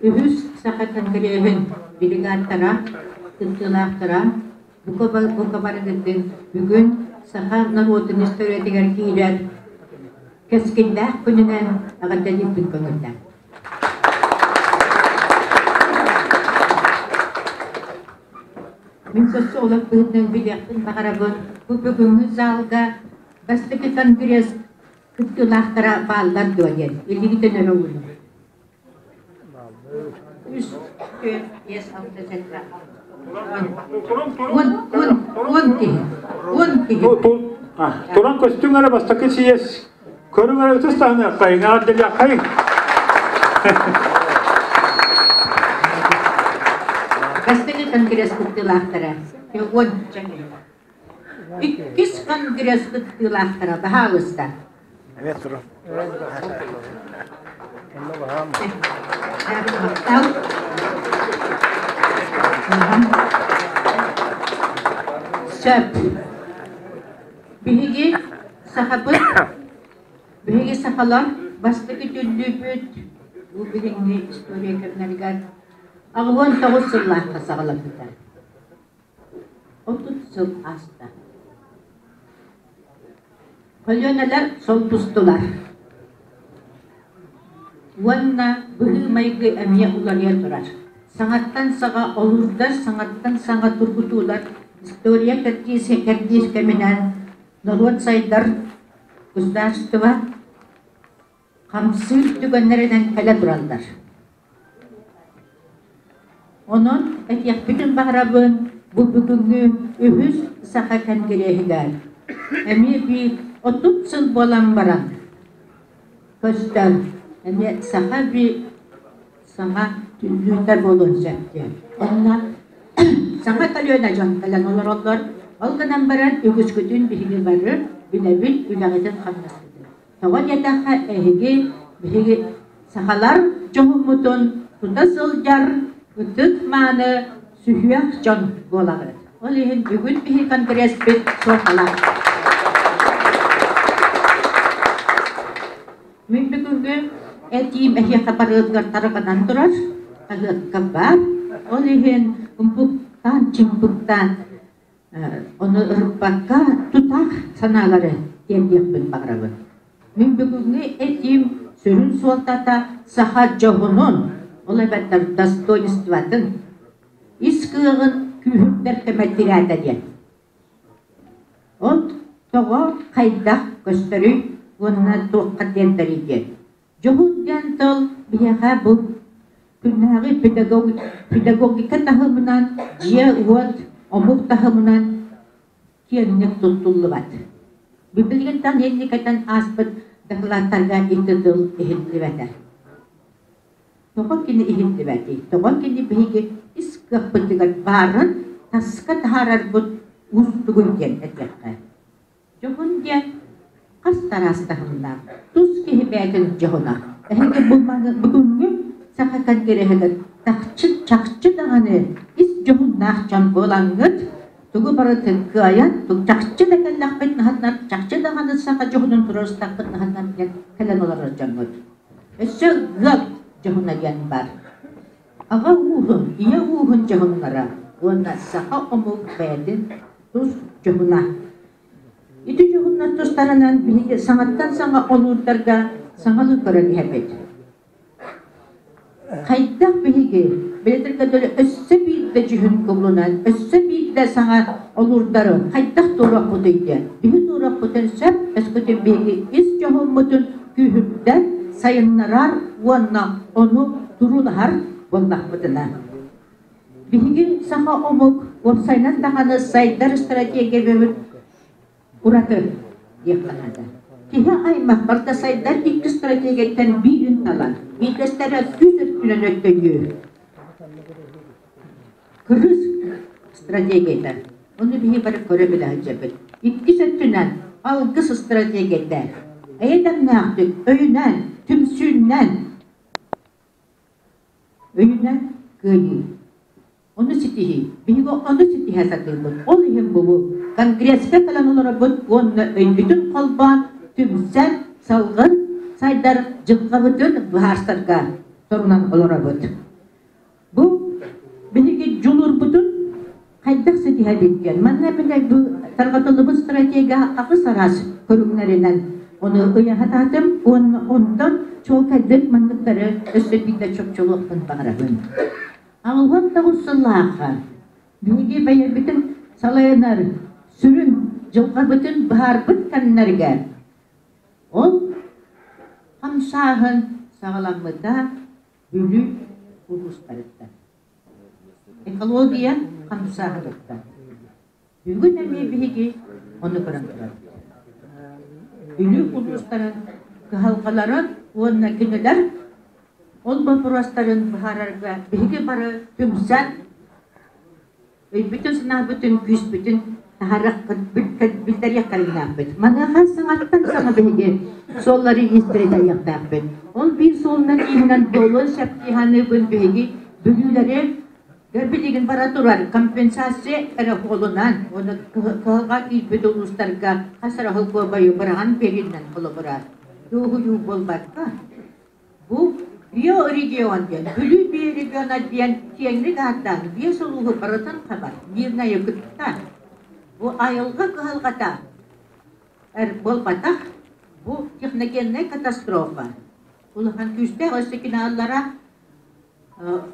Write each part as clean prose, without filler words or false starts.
Үһүс саха конгреһын делегаттара, кыттыылаахтара бука барыгытын бүгүн саха норуотун историятыгар киирэр кэскиллээх күнүнэн эҕэрдэлиирбин көҥүллээн. Мин социолог быһыытынан билиэхпин баҕарабын, бу бүгүҥҥү залга бастакы конгресс кыттыылаахтара бааллар дуо диэн илиигитин өрө уунуҥ. Үс, түөрт, биэс, алта, сэттэ, уон, уон, уон киһи, уон киһи. Туран көстүҥ эрэ бастакы сийиэс көрүҥ эрэ ытыс таһыныаххайыҥ, эҕэрдэлиэххэйиҥ. Бастакы конгресс кыттыылаахтара уонча киһи. Иккис конгресс кыттыылаахтара баһаалыста. Сөп. Биһиги сахабыт, биһиги сахалар бастакы түллүүбүт бу билиҥҥи история кэмнэригэр 89 сыллаахха саҕаламмыта. 30 сыл ааста. Көлүөнэлэр солбустулар. Уонна быһыы-майгы эмиэ уларыйа турар. Саҥаттан саҥа олуурдар, саҥаттан саҥа тургутуулар история кэрдиис кэрдиис кэминэн норуот сайдар, государство хамсыыр түгэннэринэн кэлэ тураллар. Онон этиэхпитин баҕарабын, бу бүгүҥҥү үһүс саха кэнгириэһигэр эмиэ биир 30 сыл буолан баран көстөр, эмиэ саха биир саҥа түннүүтэ буолуон сөп диэн. Онно саҥа көлүөнэ дьон кэлэн олороллор. Ол гынан баран үгүскүтүн биһиги бары билэбит, үлэҕитин-хамнаскытын. Тоҕо диэтэххэ, эһиги биһиги сахалар дьоһуммутун тута сылдьар ытык-мааны сүһүөх дьон буолаҕыт. Ол иһин бүгүн биһи конгресспит суолталаах. Мин бүгүҥҥү этиим эһиэхэ барыытыгар тарҕанан турар, хаһыакка баар. Ол иһин ымпыктаан, чымпыктаан Ону ырыппакка тутаах санаалары тиэрдиэхпин баҕарабын. Мин бүгүҥҥү этиим сүрүн суолтата саха дьоһунун, ол эбэтэр достоинствотын, ис кыаҕын күүһүрдэр көмө тирээтэ диэн. Ол тоҕо хайдах көстөрүй уонна туохха тиэрдэрий диэн. Дьоһун диэн тыл биһиэхэ бу күннээҕи педагогика таһымынан, дьиэ-уот, омук таһымынан киэҥник туттуллубат. Билигинтэн инникитин ааспыт дакылааттарга ити тыл иһиллибэтэ. Тоҕо кини иһиллибэтий? Тоҕо кини биһиги ис кыахпытыгар баарын таска таһаарарбыт уустугун диэн этиэххэ. Дьоһун диэн хас да араас таһымнаах, тус киһи бэйэтин дьоһуна. Эһиги бу бүгүҥҥү саха конгреһыгар тахчы чахчы даҕаны ис дьоһуннаах дьон буолаҥҥыт, тугу барытын кыайан, чахчы да кэллэхпит наһатынан, чахчы даҕаны саха дьоһунун туруорустахпыт наһатынан диэн кэлэн олорор дьоҥҥут. Өссө ыал дьоһуна диэн баар. Аҕа ууһун, ийэ ууһун дьоһуннара уонна саха омук бэйэтин тус дьоһуна. Ити дьоһуннар тустарынан биһиги саҥаттан саҥа олуурдарга саҥалыы көрөн иһэбит. Хайдах биһиги билэтэргэ дылы өссө биирдэ дьүһүн кубулунан, өссө биирдэ саҥа олуурдары хайдах туоруохпутуй диэн. Биһи туоруохпутун сөп, өскөтүн биһиги ис дьоһуммутун күүһүрдэн сайыннарар уонна ону туруулаһар буоллахпытына. Биһиги саха омук уопсайынан даҕаны сайдар стратегиябыт ураты диэххэ наада. Киһи аймах барыта сайдар икки стратегияттан биирин талан, биирдэстэрэ күүс өттүнэн өттөйүү. Кырыс стратегията. Ону биһи бары көрө билэ сылдьабыт. Иккис өттүнэн алгыс стратегията. Эйэ дэмнээхтик өйүнэн, түмсүүннэн Өйүнэн кыайыы. Ону ситиһии. Биһиги ону ситиһэ сатыыбыт. Ол иһин бу конгресска кэлэн олоробут уонна өйбүтүн холбоон, түмсэн, салгын сайдар дьылҕабытын быһаарсарга. сорунан олоробут. Бу биһиги дьулуурбутун хайдах ситиһэбит диэн. Манна мин бу тарҕатыллыбыт стратегия аҕыс араас көрүҥнэринэн ону ыйаһатаатым уонна онтон чуолкайдык манныктары өссө биирдэ чопчулуохпун баҕарабын. 69 сыллаахха биһиги бэйэбитин салайынар сүрүн дьылҕабытын быһаарбыт кэмнэргэ ол хамсааһын саҕаламмыта Бүлүү улуустарыттан. Экология хамсааһыныттан. Бүгүн эмиэ биһиги ону көрөн турабыт. Бүлүү улуустарын кыһалҕаларын уонна кинилэр ол боппуруостарын быһаарарга биһиги бары түмсэн Өйбүтүн-санаабытын, күүспүтүн таһаарыахпыт, биллэриэх кэриҥнээхпит. Маныаха саҥаттан саҥа биһиги суоллары иистэритиэхтээхпит. Ол биир суолунан ииһинэн буолуон сөп дии саныыбын биһиги бүлүүлэри билигин бара турар компенсация эрэ суолунан уонна кыһалҕа киирбит улуустарга хас эрэ холкуобайы быраҕан биэриинэн холобура дуоһуйуу буолбакка Бу биорегион диэн, Бүлүү биорегиона диэн киэҥник ааттаан биэс улууһу барытын хабар Мирнэйи кытта бу айылҕа кыһалҕата эр буолбатах, бу техногеннай катастрофа. Улахан күүстээх өссө кинааллара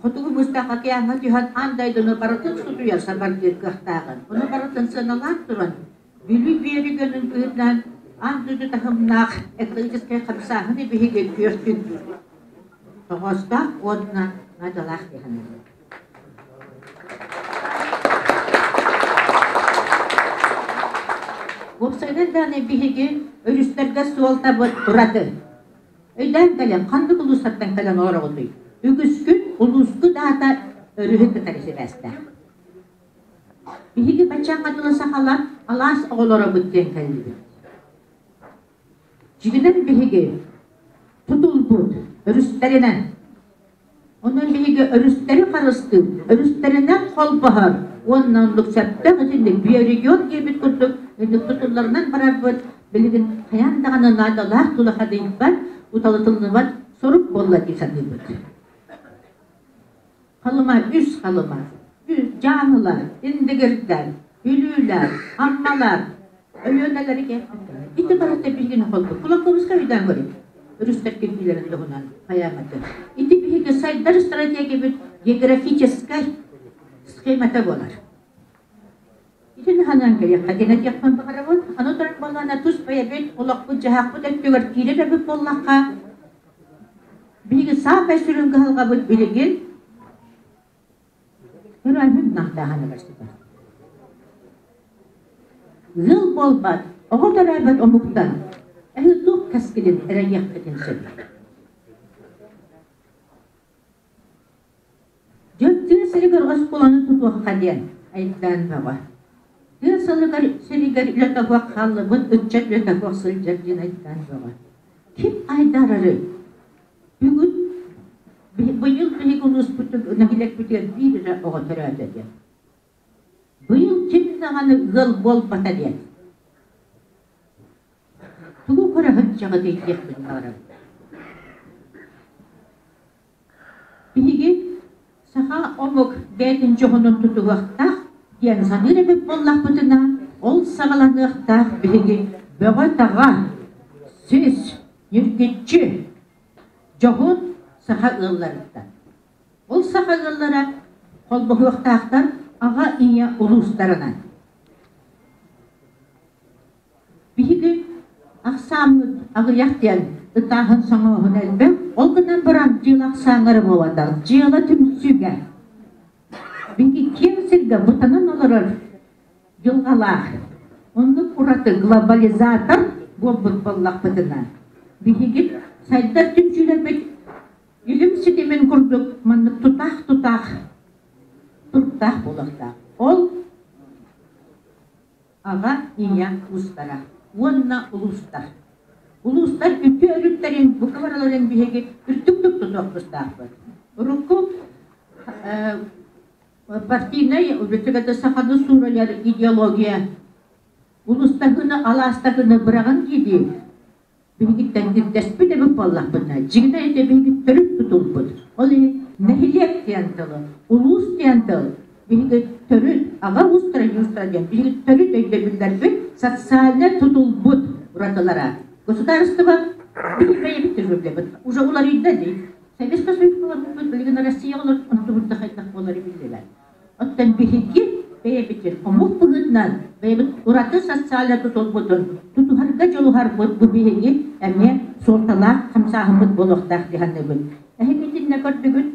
Хотугу Муустаах океаҥҥа түһэн аан дойдуну барытын сутуйар сабардыыр кыахтааҕын, ону барытын сыаналаан туран, Бүлүү биэригэнин быһыытынан аан дойду таһымнаах экологическай хамсааһыны биһиги күөртүүрбүт тоҕоостоох уонна наадалаах дии саныыбын. Уопсайынан даҕаны биһиги өрүстэргэ суолтабыт ураты. Өйдөөн кэлэн, ханнык улуустартан кэлэн олороҕутуй? Үгүскүт улуускут аата өрүһү кытары сибээстээх. Биһиги баччааҥҥа дылы сахалар алаас оҕолоробут диэн кэллибит. Дьиҥинэн биһиги тутулбут өрүстэринэн Онон биһиги өрүстэри харыстыыр, өрүстэринэн холбоһор уонна оннук сөптөөх итинник биорегион диэбит курдук инник тутулларынан барарбыт билигин хайаан даҕаны наадалаах тулахадыйбат, уталытыллыбат сорук буолла дии саныыбыт. Халыма үс халыма, Дьааҥылар, Индигирдэр, Бүлүүлэр, Аммалар, Өлүөнэлэри кээппиттэрэ. Ити барыта биһигини холбуур. Кулаковскай өйдөөн көрүҥ. Өрүстэр кирбиилэрин туһунан хайааматы. Ити биһиги сайдар стратегиябыт географическай схемата буолар. Итини санаан кэлиэххэ диэн этиэхпин баҕарабын. Аны туран буоллаҕына тус бэйэбит олохпут-дьаһахпыт өттүгэр киирэр эбит буоллахха, биһиги саамай сүрүн кыһалҕабыт билигин Төрөөһүн наһтааһыныгар сытар. Ыал буолбат, оҕо төрөөбөт омуктан эһи туох кэскилин эрэйиэххитин сөп. Дьон тыа сиригэр оскуоланы тутуохха диэн айдаан бөҕө. Тыа сылыгар сиригэр үлэтэ суох хааллыбыт ыччат үлэтэ суох сылдьар диэн айдаан бөҕө. Ким айдаарарый? Бүгүн быйыл биһиги улууспутун нэһилиэкпитигэр биир эрэ оҕо төрөөтө диэн. Быйыл ким даҕаны ыал буолбата диэн. Тугу көрө сылдьаҕытый диэхпин баҕарабын. Биһиги саха омук бэйэтин дьоһунун тутуһуохтаах диэн саныыр эбит буоллахпытына, ол саҕаланыахтаах биһиги бөҕө-таҕа, сис, ньиргиччи, дьоһун саха ыалларыттан. Ол саха ыаллара холбоһуохтаахтар аҕа-ийэ улуустарынан. Биһиги ахсааммыт аҕыйах диэн ытааһын соҥооһун элбэх, ол гынан баран дьыала ахсааҥҥа буолбатах, дьыала түмсүүгэ. Биһиги киэҥ сиргэ бытанан олорор дьылҕалаах, оннук ураты глобализатор буолбут буоллахпытына, биһиги сайдар түмсүүлэрбит илим ситимин курдук маннык тутаах-тутаах туруктаах буолуохтаах. Ол Аҕа, ийэ уустара уонна улуустар. Улуустар үтүө өрүттэрин бука барыларын биһиги үрдүктүк тутуох тустаахпыт. Урукку партийнай үбүтүгэтэ саханы суурайар идеология улуустаһыыны алаастаһыыны быраҕан дии биһигиттэн ирдэспит эбит буоллахпытына, дьиҥинэ ити биһиги төрүт тутулбут. Ол иһин нэһилиэк диэн тылы, улуус диэн тыл биһиги төрүт аҕа уустара уустара диэн биһиги төрүт өйдөбүллэрбит социальнай тутулбут уратылара. Государство биһиги бэйэбит төрүөбүлэбит уже уларыйда дии. Советский Союз олорбуппут, билигин Россия олор онтубут да хайдах буолары биллибэт. Оттон биһиги бэйэбитин омук быһыытынан бэйэбит ураты социальнай тутулбутун тутуһарга дьулуһарбыт бу биһиги эмиэ суолталаах хамсааһыммыт буолуохтаах дии саныыбын. Эһиги итиннэ көрдүгүт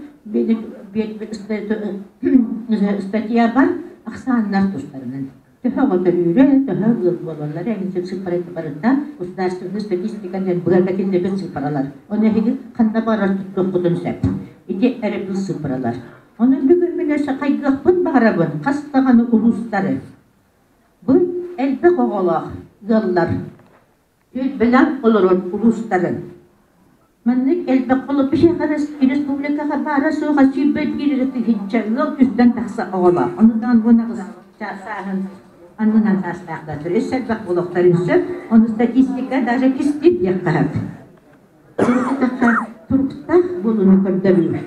статьябар ахсааннар тустарынан. Төһө оҕо төрүүрэ, төһө ыал буолаллара эҥин сыыппарата барыта государственный статистика диэн быһа сыыппаралар. Ону эһиги ханна барар туттуоххутун сөп. Ити эрэ бу сыыппаралар. Онон бүгүн мин өссө хайгыахпын баҕарабын хас даҕаны улуустары. Бу элбэх оҕолоох ыаллар түөлбэлээн олорор улуустарын. Маннык элбэх холобур биһиэхэ республикаҕа баара суоҕа 21 эрэ ыал үстэн тахса оҕолоох. Ону даҕаны бу сааһын аннынан саастаахтар өссө элбэх буолуохтарын сөп. Ону статистика даже кистиир диэххэ сөп. Туруктаах буолууну көрдөрүү.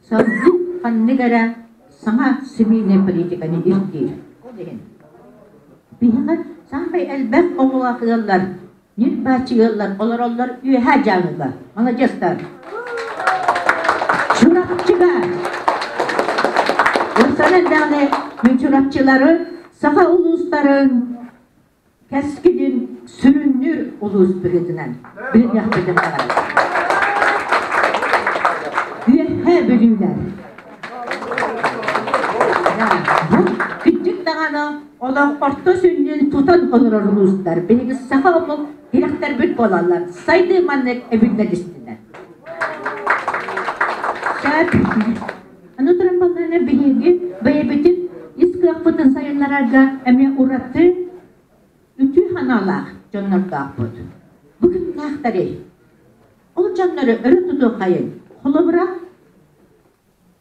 Салгыы ханнык эрэ саҥа семейнай политиканы ирдиир. Ол иһин биһиэхэ саамай элбэх оҕолоох ыаллар, ньир-бааччы ыаллар олороллор Үөһээ Дьааҥыга. Маладьыастар! Чурапчыга! Урсанан даҕаны мин Чурапчылары саха улуустарын кэскилин сүрүннүүр улуус быһыытынан билиниэхпитин баҕарабыт. Үөһээ Бүлүүлэр. Бу кырдьык даҕаны олох орто сүнньүн тутан олорор улуустар биһиги саха омук тирэхтэрбит буолаллар. Сайдыы маннык эбиллэн истинэр. Аны туран баллаана биһиги бэйэбитин ис кыахпытын сайыннарарга эмиэ ураты үтүө санаалаах дьоннордоохпут. Бу кимнээхтэрий? Ол дьоннору өрө тутуоххайын. Холобура,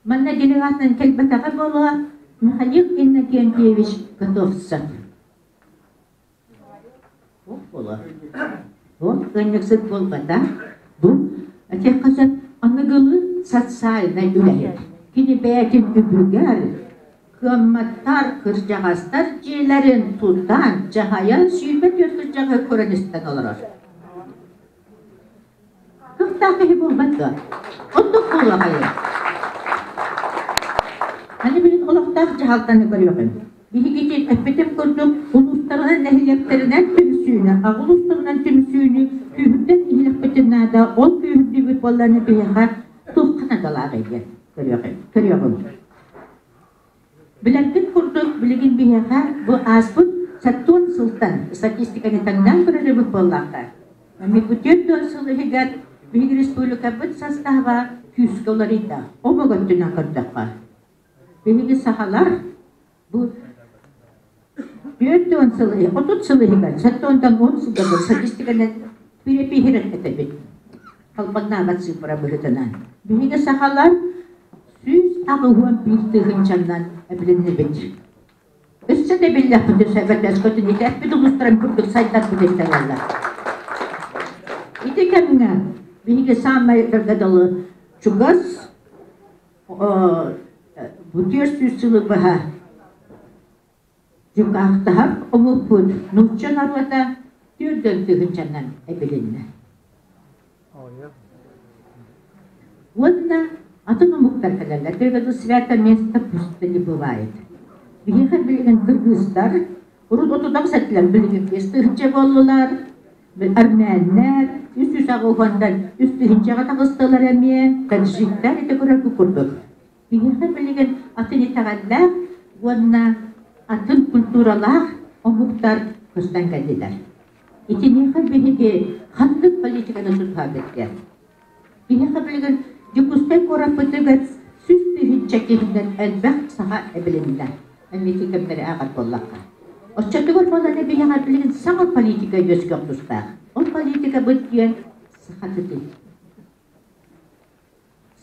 манна делегатынан кэлбэтэҕэ буолуо Михаил Иннокентьевич Готовцев. Туох буолуо? Ол ыанньыксыт буолбата. Бу этиэххэ сөп аныгылыы социальнай үлэһит. Кини бэйэтин үбүгэр кыамматтар, кырдьаҕастар дьиэлэрин тутан, дьаһайан 24 кырдьаҕы көрөн истэн олорор. Кыахтаах киһи буолбат дуо? Оннук буолуохайын. Аны билин олохтоох дьаһалтаны көрүөҕүҥ. Биһиги эппитим курдук, улуустарынан, нэһилиэктэринэн түмсүүнү, аҕа улуустарынан түмсүүнү күүһүрдэн иһилэхпитин наада. Ол күүһүрдүүбүт буоллаҕына биһиэхэ туохха наадалааҕый диэн көрүөҕүҥ. Билэргит курдук, билигин биһиэхэ бу ааспыт 70 сылтан статистиканы таҥнаан көрөр эбит буоллахха, эмиэ бу 40 сыл иһигэр биһиги республикабыт састааба күүскэ уларыйда. Омук өттүнэн көрдөххө. Биһиги сахалар бу 40 сыл, 30 сыл иһигэр, 70-тан 10 сылга бу статистиканы перепиһирэн этэбит. Халбаҥнаабат цифра быһыытынан. Биһиги сахалар 181 тыһыынчаннан эбилиннибит. Өссө да биллэхпит өсөбөтөскөтүн итэппит улуустарын курдук сайдарбыт этэллэр. Ити кэмҥэ биһиги саамай дылы чугас бу 400 сылы быһа дьукаахтаһар омукпут нуучча норуота 4 тыһыынчаннан эбилиннэ. Уонна атын омуктар кэлэллэр. Только свято место пусто не бывает. Биһиэхэ билигин кыргызтар урут отутан сэтилэр билигин 5 тыһыынча буоллулар. Армяннар 300 аҕыһандан 3 тыһыынчаҕа таҕыстылар эмиэ. Таджиктар ити көрөргө курдук. Биһиэхэ билигин атын итэҕэллээх уонна атын культуралаах омуктар көстөн кэллилэр. Итиниэхэ биһиги ханнык политиканы тутуһабыт диэн. Биһиэхэ билигин Дьокуускай куораппытыгар 100 тыһыынча киһинэн элбэх саха эбилиннэ. Эмиэ кэмнэри ааҕар буоллахха. Оччотугар буолан биһиэхэ билигин саҥа политика үөскүөх тустаах. Ол политикабыт диэн саха тытыы.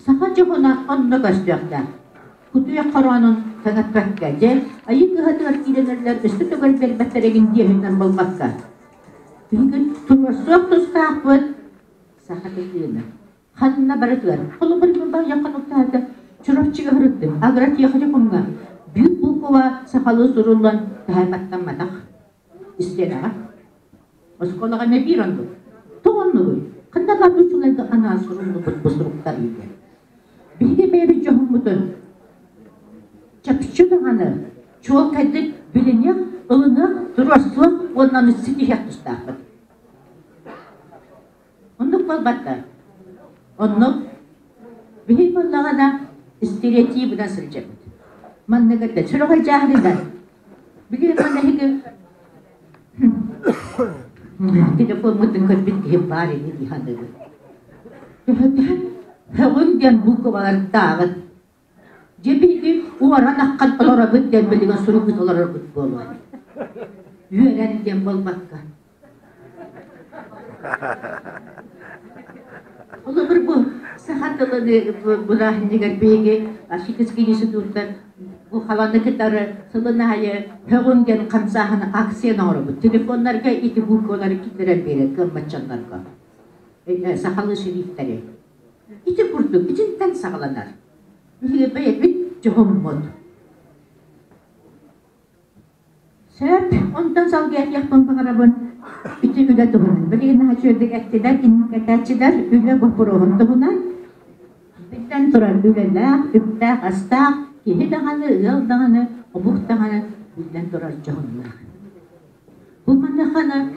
Саха дьоһуна онно көстүөхтээх. Кутуйах хороонун хаҥаппакка, дьэ, айыы кыһатыгар киирэнэллэр өссө төгөл биэрбэттэригин диэһиннэн буолбакка. Биһиги туруорсуох тустаахпыт саха тыына. Ханна барытыгар. Холобур, Баҕайахха нуктаата Чурапчыга сырыттым. Агротехникумҥа биир буква сахалыы суруллан таһайбаттамматах истиэнэҕэ. Оскуолаҕа эмиэ биир оннук. Тоҕо оннугуй? Ханна баар учуонайга анаан суруллубут бу суруктар диэн. Биһиги бэйэбит дьоһуммутун чопчу даҕаны чуолкайдык билиниэх, ылыныах, туруорсуох уонна аны ситиһиэх тустаахпыт. Оннук буолбатта. Оннук биһиги буоллаҕына стереотибынан сылдьабыт. Маннык этэ сүрэҕэ дьааһыныгар билигин манна эһиги телефоммутун көрбүт киһи баар ини дии саныыбын. Һөҕүҥ диэн буквалардааҕыт. Дьэ биһиги уоран аххан олоробут диэн билигин суругут олорорбут буолуо. Үөрэн диэн буолбакка. Холобур бу саха тылын бырааһынньыгар биһиги Архитектический институттан бу халаны кытары сылын аайы һөҕүҥ диэн хамсааһын акцияны оҥоробут. Телефоннарга ити буквалары киллэрэн биэрэр кыамматчаннарга. Сахалыы шрифтэри. Ити курдук итинтэн саҕаланар. Биһиги бэйэбит дьоһуммут. Сөп, онтон салгыы этиэхпин баҕарабын ити үлэ туһунан. Билигин наһаа үчүгэйдик эттилэр, инник этээччилэр үлэ боппуруоһун туһунан. Биллэн турар, үлэлээх, үптээх-астаах киһи даҕаны, ыал даҕаны, омук даҕаны биллэн турар дьоһуннаах. Бу маныаханы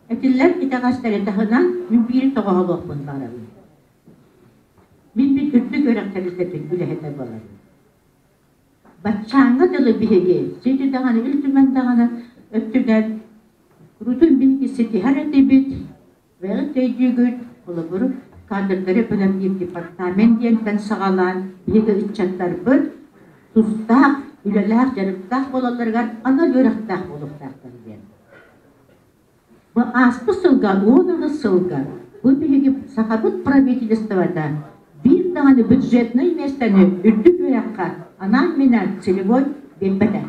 этиллэр итэҕэстэри таһынан мин биири тоҕоһолуохпун баҕарабын. Мин бит үрдүк үөрэх тэрилтэтин үлэһитэ буолабын. Баччааҥҥа дылы биһиги сити даҕаны, Ил Түмэн даҕаны өттүнэн курутун биһиги ситиһэр этибит, бэйэҕит өйдүүгүт, холобур, кадрдары бэлэмниир департамент диэнтэн саҕалаан биһиги ыччаттарбыт тустаах, үлэлээх, дьарыктаах буолалларыгар анал үөрэхтээх буолуохтаахтар диэн. Бу ааспыт сылга, 18 сылга бу биһиги Сахабыт правительствота биир даҕаны бюджетнай миэстэни үрдүк үөрэххэ анаан-минээн целевой биэрбэтэ.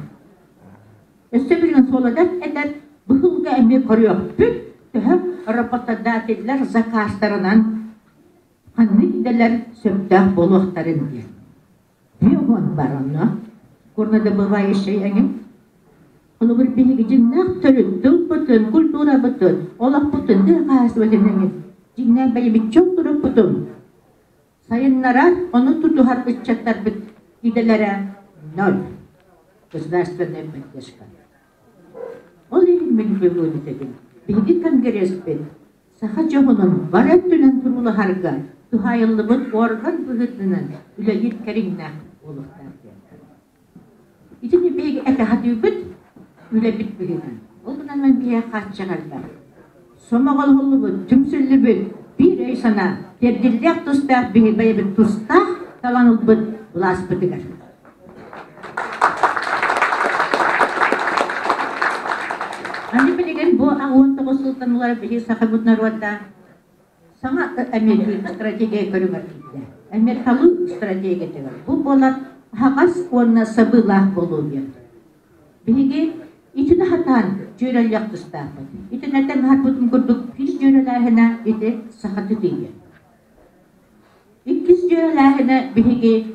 Өссө билигин Солодов этэр быһылга эмиэ көрүөхпүт, төһө работодателлэр заказтарынан ханнык идэлэр сөптөөх буолуохтарын диэн. Бүөгүн бар онно. Горнодобывающай эҥин. Холобур, биһиги дьиҥнээх төрүт тылбытын, культурабытын, олохпутун, тыа хаһаайыстыбатын эҥин дьиҥнээх бэйэбит чөл турукпутун сайыннарар, ону тутуһар ыччаттарбыт идэлэрэ ноль. Государственная поддержка. Ол иһин мин бүгүн этэбин, биһиги конгресспит саха дьоһунун бары өттүнэн туруулаһарга туһаайыллыбыт орган быһыытынан үлэлиир кэриҥнээх буолуохтаах диэн. Итини биһиги этэ сатыыбыт, үлэбит быһыынан. Ол гынан мин биһиэхэ хааччаҕардар. Сомоҕолоһуллубут, түмсүллүбүт биир өй-санаа, тиэрдиллиэх тустаах биһи бэйэбит тустаах талан ылбыт былааспытыгар. Аны билигин бу 19 сылтан ыла биһи сахабыт норуота саҥа эмиэ стратегия көрүҥэр киирдэ. Эмиэ талыы стратегиятыгар. Бу буолар аһаҕас уонна сабыылаах буолуу диэн. Биһиги итини хатаан дьүөрэлиэх тустаахпыт. Итиннэтэн аһарбытым курдук биир дьүөрэлээһинэ ити саха тытыйа. Иккис дьүөрэлээһинэ биһиги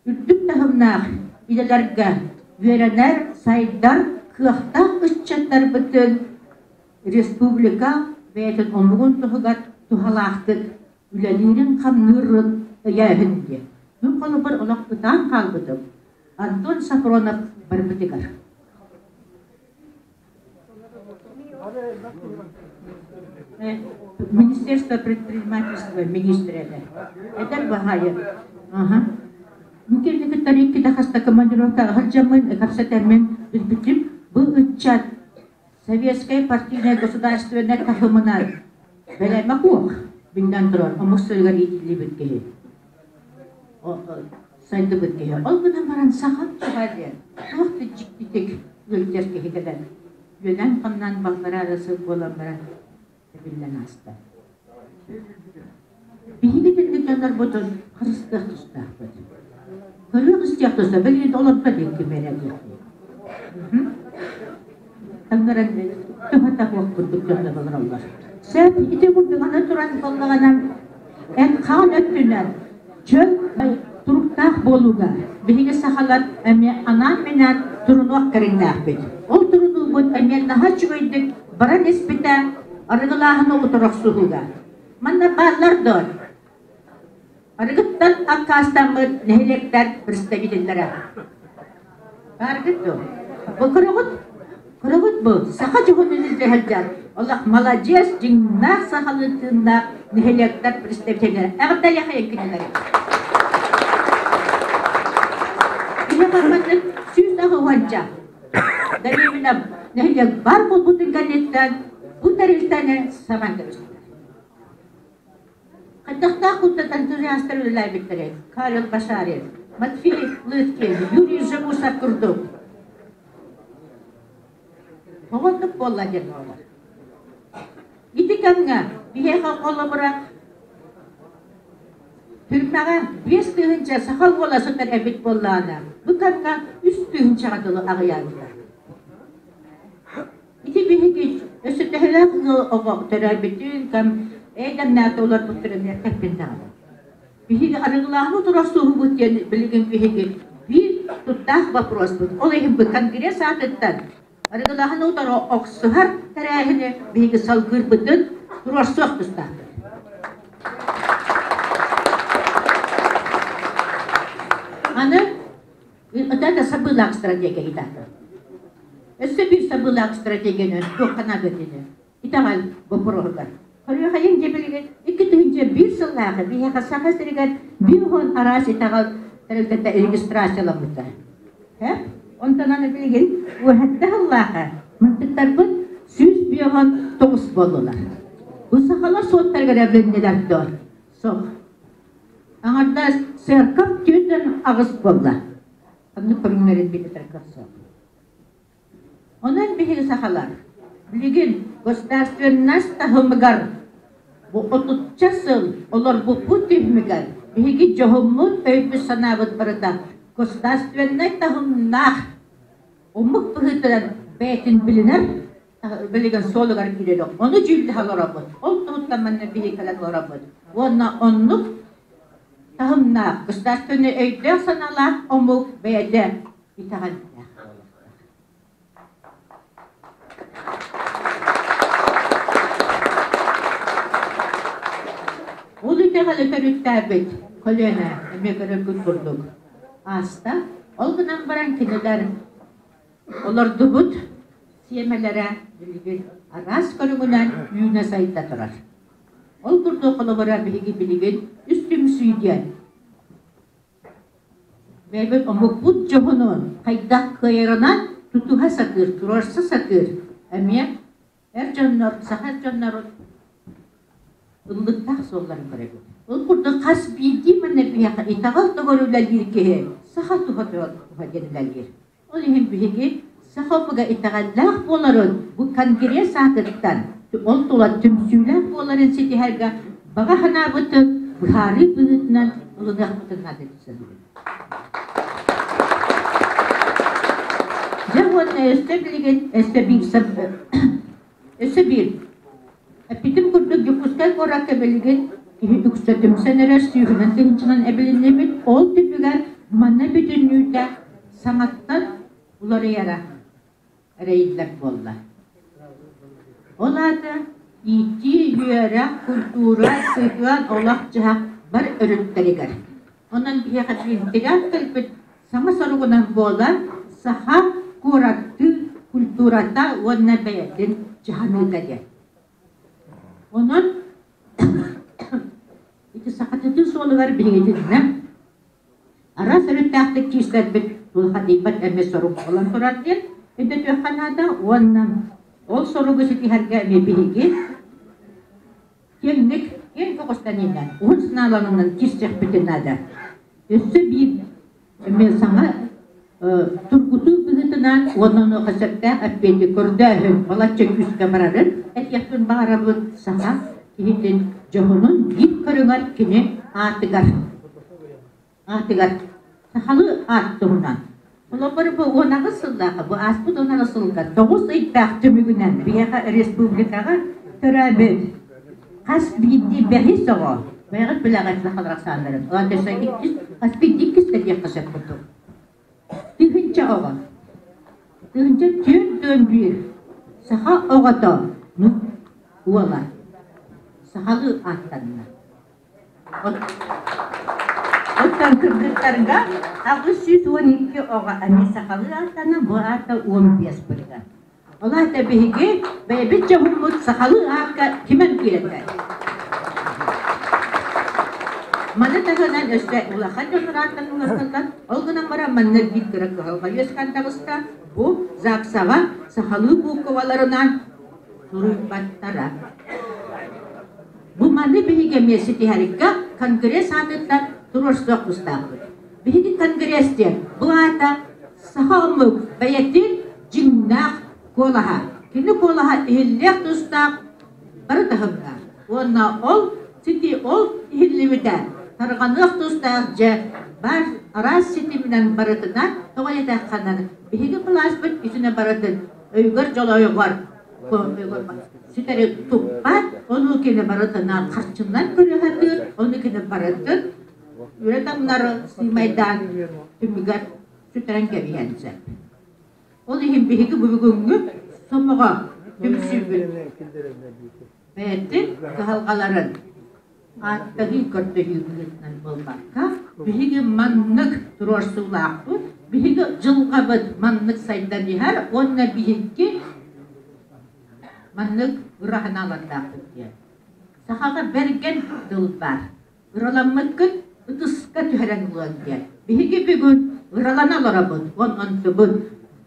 Үрдүк таһымнаах идэлэргэ үөрэнэр, сайдар кыахтаах ыччаттарбытын республика бэйэтин омугун туһугар туһалаахтык үлэлиирин-хамныырын өйөөһүн диэн. Мин холобур олох ытаан хаалбытым Антон Сафронов барбытыгар. Министерство предпринимательства министрэ этэ. Эдэр баһаайы. Аха. Мүкелли кытта иккитэ хаста командировкаҕа сылдьаммын, кэпсэтэммин билбитим, бу ыччат советскай партийнай государственнай таһымынан бэлэмэ суох, биллэн турар, омук сиригэр иитиллибит киһи. Сайдыбыт киһи. Ол гынан баран сахам туһа диэн туох да дьиктитик ыалдьар киһи кэлэн үөнэн-хамнаан баллараа да сыл буолан баран эбиллэн ааста. Биһиги итинник дьоннорбутун харыстыах тустаахпыт. Көрүөх истиэх тустаах. Билигин олордо диэн ким эрэ диэхтии. Таҥнаран туһата суох курдук дьоннор олороллор. Сөп, ити курдук аны туран буоллаҕына. Эт-хаан өттүнэн чөл туруктаах буолууга биһиги сахалар эмиэ анаан-минээн турунуох кэриҥнээхпит. Ол турунуубут эмиэ наһаа үчүгэйдик баран испитэ арыгылааһыны утары охсуһууга. Манна бааллар дуо? Арыгыттан аккаастаммыт нэһилиэктэр представителлэрэ. Бааргыт дуо? Бу көрөҕүт? Көрөҕүт бу? Саха дьоһунун илдьэ сылдьар олох маладьыас, дьиҥнээх сахалыы тыыннаах нэһилиэктэр представителлэрэ. Эҕэрдэлиэхэйин кинилэри. Биһиэхэ маннык 180 дэриэбинэ нэһилиэк бар буолбутун кэнниттэн бу тэрилтэни сабан кэбистилэр. Хайдахтаах курдук энтузиастар үлэлээбиттэрэй Карел Башарин, Матвей Лыткин, Юрий Жемусов курдук. Оҕоннук буолла диэн буолар. Ити кэмҥэ биһиэхэ холобура түрмэҕэ 5000 саха уола сытар эбит буоллаҕына, бу кэмҥэ 3000-ҕа дылы аҕыйаабыта. Ити биһиги өссө төһөлөөх ыал оҕо төрөөбүтүн, кэм эйдэмнээтэ олорбуттарын эппин даҕаны. Биһиги арыгылааһын утары охсуһуубут диэн билигин биһиги биир туттаах вопроспут. Ол иһин бу конгресс аатыттан арыгылааһын утары охсуһар тэрээһини биһиги салгыырбытын туруорсуох тустаахпыт. Аны это сабыылаах стратегия итаата. Өссө биир сабыылаах стратегияны туохха наадатыны итэҕэл боппуруоһугар. Хорүөхайын дьэ билигин 2001 сыллааҕы биһиэхэ Саха сиригэр 50 араас итэҕэл тэрилтэтэ регистрацияламмыта. Онтон аны билигин уһатта сыллааҕы мантыктарбыт 159 буоллулар. Бу сахалар суоттарыгар эбилиннилэр дуо? Суох. Аҥардас церковь 48 буолла. Ханнык көрүҥнэрин билэтэргэ суох. Онон биһиги сахалар билигин государственность таһымыгар бу отучча сыл олорбуппут түмүгэр биһиги дьоһуммут өйбүт-санаабыт барыта государственнай таһымнаах омук быһыытынан бэйэтин билинэр билигин суолугар киирэр. Ону дьүүллэһэ олоробут. Ол туһуттан манна биһиги кэлэн олоробут. Уонна оннук таһымнаах государственнай өйдөөх-санаалаах омук бэйэтэ итэҕэллээх буолуохтаах. Ол итэҕэли төрүттээбит көлүөнэ эмиэ көрөргүт курдук ааста. Ол гынан баран кинилэр олордубут сиэмэлэрэ билигин араас көрүҥүнэн үүнэ-сайда турар. Ол курдук холобура биһиги билигин үс түмсүү диэн Бэйэбит омукпут дьоһунун хайдах кыайарынан тутуһа сатыыр, туруорса сатыыр эмиэ эр дьоннор, саха эр дьоннорун ыллыктаах суолларын көрөбүт. Ол курдук хас биирдии манна биһиэхэ итэҕэл тугар үлэлиир киһи саха туһа туһа диэн үлэлиир. Ол иһин биһиги саха омуга итэҕэллээх буоларын бу конгресс аатыттан ол тула түмсүүлээх буоларын ситиһэргэ баҕа санаабытын быһаарыы быһыытынан ылыныахпытын наада дии саныыбын. Дьэ уонна өссө билигин өссө биир өссө биир эппитим курдук Дьокуускай куоракка билигин киһи үксэ түмсэн эрэр сүүһүнэн тыһыынчанан эбилиннибит. Ол түмүгэр манна бүтүннүүтэ саҥаттан уларыйара эрэйиллэр буолла. Ол аата иитии, үөрэх, культура, сыһыан, олох-дьаһах бар өрүттэригэр. Онон биһиэхэ биирдигээн кэлбит саҥа соругунан буолар саха куораттыы культурата уонна бэйэтин дьаһаныыта диэн. Онон ити сахатытыы суолугар биһигитиннэ араас өрүттээхтик киирсэрбит тулхадыйбат эмиэ сорук буолан турар диэн өйдөтүөххэ наада уонна ол соругу ситиһэргэ эмиэ биһиги киэҥник киэҥ көҕүстэниинэн уһун санааларынан киирсиэхпитин наада. Өссө биир эмиэ саҥа тургутуу быһыытынан уонна онуоха сөптөөх эппиэти көрдөөһүн балачча күүскэ барарын этиэхпин баҕарабын саха киһитин дьоһунун биир көрүҥэр кини аатыгар аатыгар сахалыы аат туһунан Холобур, бу 18 сыллаахха, бу ааспыт 18 сылга 9 ыйдаах түмүгүнэн биһиэхэ республикаҕа төрөөбүт хас биирдии бэһис оҕо. Бэйэҕит билэҕит сахалар ахсааннарын. Ол өссө иккис, хас биирдии иккис да диэххэ сөп курдук. Тыһыынча оҕо. 1041 саха оҕото уола сахалыы ааттанна. Оттон кыргыттарга 812 оҕо эмиэ сахалыы ааттанна, бу аата 15 бырыһыан. Ол аата биһиги бэйэбит дьоһуммут сахалыы аакка кимэн киирэллэр. Маны таһынан өссө улахан дьон арааттан уларытыллан, ол гынан баран манна биир кыра кыһалҕа үөскээн таҕыста. Бу ЗАГСаҕа сахалыы буукубаларынан суруйбаттара. Бу маны биһиги эмиэ ситиһэргэ Конгресс аатыттан туруорсуох тустаахпыт. Биһиги Конгресс диэн бу аата саха омук бэйэтин дьиҥнээх куолаһа. Кини куолаһа иһиллиэх тустаах бары таһымнаах. Уонна ол сити ол иһиллибитэ тарҕаныах тустаах дьэ баар араас ситиминэн барытынан тоҕо диэтэххинэ биһиги кылааспыт итинэ барытын өйүгэр дьолойугар ситэри туппат, ону кини барытынан харчынан көрүһэтир, ону кини барытын үлэ таҥнары сыымайдаан түмүгэр сүтэрэн кэбиһэн сөп. Ол иһин биһиги бүгүҥҥү сомоҕо түмсүүбүт бэйэтин кыһалҕаларын ааттаһыы көрдөһүү быһыытынан буолбакка, биһиги маннык туруорсуулаахпыт, биһиги дьылҕабыт маннык сайдан иһэр уонна биһиги маннык ыра санаалардаахпыт диэн. Сахаҕа бэргэн тыл баар. Ыраламмыккын ытыска түһэрэн ылыаҥ диэн. Биһиги бүгүн ыралана олоробут, онтубут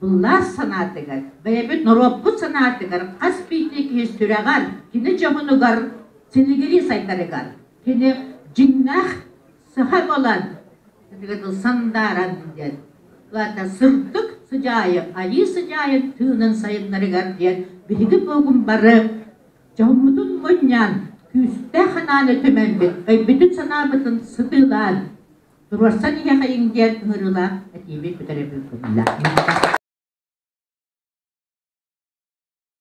былаас санаатыгар, бэйэбит норуоппут санаатыгар хас биирдии киһи сүрэҕэр, кини дьоһунугар силигирии сайдарыгар, кини дьиҥнээх саха буолан сандааран диэн, ылата сырдык сыдьаайы, айыы сыдьаайын тыынын сайыннарыгар диэн биһиги буогун бары дьоммутун мунньан, күүстээх санааны түмэммит, өйбүтүн-санаабытын сытыылаан, туруорсан иһиэхэйиҥ диэн ыҥырыылаах этиибит бүтэрэ бүгүннэ.